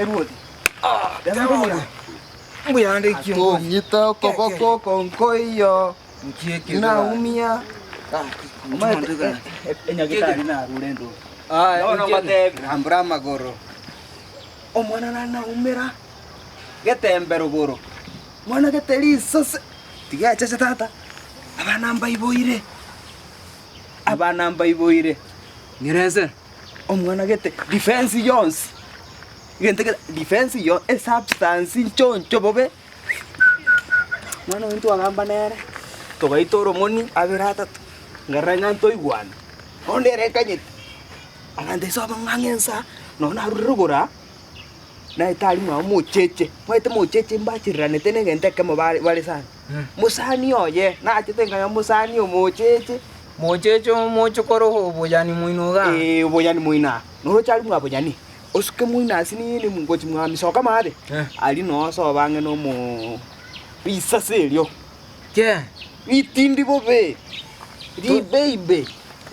Erwoti. Teba Mbuyande kiongozi. Atong'ite okoboko oko nkoiyo. Nki eke Naumia. Enyagitari narure ndo. Bono ngotebi. Rambura amagoro. Omwana nare naumera getembe rogoro. Mwana gete risase. Tiga achache tata. Abana mbaiboire. Abana mbaiboire. Ng'erese. Omwana gete defense yonsi. Egento gete defense yo esubstance nchoncho bobe. Omwana oyo ntwagamba nere, togaita oromoni abere atato, nkarora ng'a ntoigwane. Bono ere nkanyete, aganta ase obo ng'a ng'a ensa, nonye narure rogoro aa, naete aria mwabo mocheche, omanyete mocheche mbachereranete na egento ekemo bare bare sana. Mosani oye, nachete nkanyora mosani omocheche. Mocheche omochokoro oboyani moino igaa. Eeh oboyani moino aa, noroche aria mwa boyani, osuke moino ase nini gochia mwa misoka maate, aria noo osobe ang'e na omoo risase erio. Kee. Ritindi bobe, ribeibe,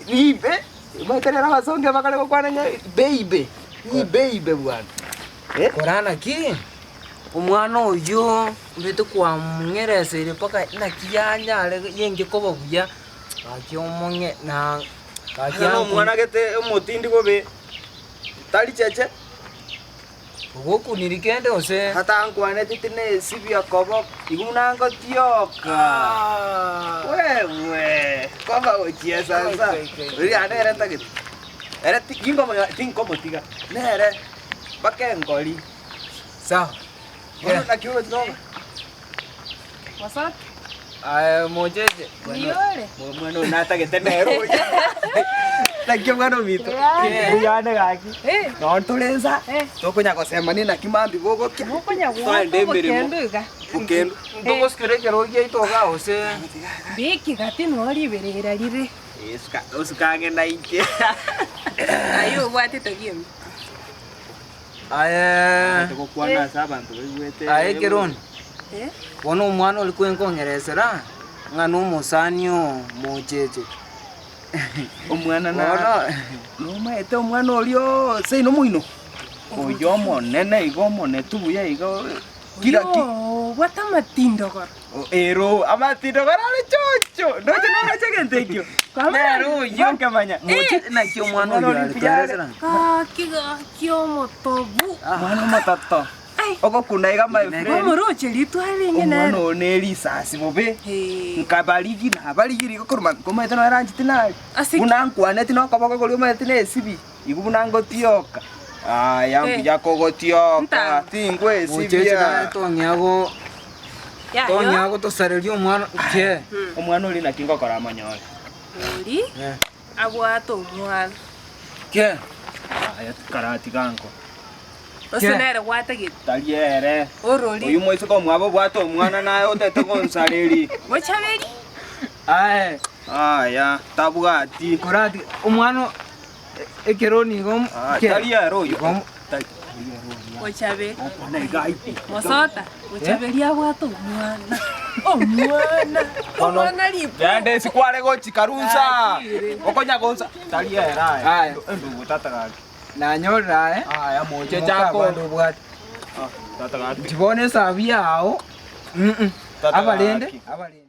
ribe, omanyete rero abasongo bakare gokwana ng'a beibe, ribeibe bwana eh. Kora naki, omwana oyio obete kwamong'ereseire mpaka naki yanyare yenge koba buya, gaki omong'e na gaki Onye na omwana gete omotindi bobe, tari cheche. Ogokuniri kende gose. Atankwaneti tinesibia koboko, igo buna ngotioka. Wewe, koba gochiesa nsa. Oria nere ntagete. Ere ti- ginkomonya tinkomotiga, nere mpaka engori. Sawa. Bono naki ogochi koba? Mosoke. Aye mocheche. Mbuya ore? Omwana oyo natagete nere oyo. Naki omwana ominto? Mbuya. Mbuya ande gaki. Eh. Nonye tore nsa, Eh. tokonya gosemania naki mambia bogokia. Mokonya goaka Twaende emeremo. obokendu iga. Bokendu. Ntogosikera ekerogo giaito igaa gose. Mbeki gati noo riberera rire. Eh, suka osuka ang'e na inche. Aye obwate etabi embe. Aye Togokwana ase abanto baigwete. aye Keroni, Eh? bono omwana oria kwenkong'eresera ng'a nomosani oo mocheche. Omwana na Bono nomaete omwana oria seino moino, oyo omonene iga omonetu buya iga kira ki Oyoo obwate amatindogoro. Ero amatindogoro are chocho ndoche noroche egento ekio. Nere oyio. Gwakemanya. Moche naki omwana oyio are toeresera. Gaki gaki omotobu. Omwana omototo. Ai. Ogokuna iga my friend. Omoroche ritwa ringe Omwana nere. oyo ne risasi bobe. Eh. Nkabarigi nabarigiri igo korwa mambia omanyete nonya erancheti nari. Ase ki? Buna nkwaneti na okoboko koria omanyete na esibi. Igo buna ngotioka. Aya Eh. mbuya kogotioka Nta. Mocheche tingwesibia. naye tong'ea go Yayo. tong'ea gotosareria omwana ki. Omwana oria naki ngokora amonyore. Ori Eh. abwate omwana. Ki. Aya karatiga anko. Gose Ki. nere gwatagete. Tari ere. Orori. Oyio moiseke omwabo obwate omwana naye otete gonsareri. Bochaberi. Aye. Aya tabwati. Korati omwana ekero nigo Ah, ki. tari ere oyio. Igo- Tari Bochaberi. okwana iga aibu. Mosota. Bochaberi abwate omwana. Omwana. Omwana ripo. Genda ase kware gochi karunsa. Akire. Okonya gonsa. Tari ere aya. Aya. Endugu tata gaki. Nanyorire aye. Aya moche Moka chako. abande obwate. Ah, tata gaki. Inche bono esabu yao, mm, Tata abarende, gaki. abarende.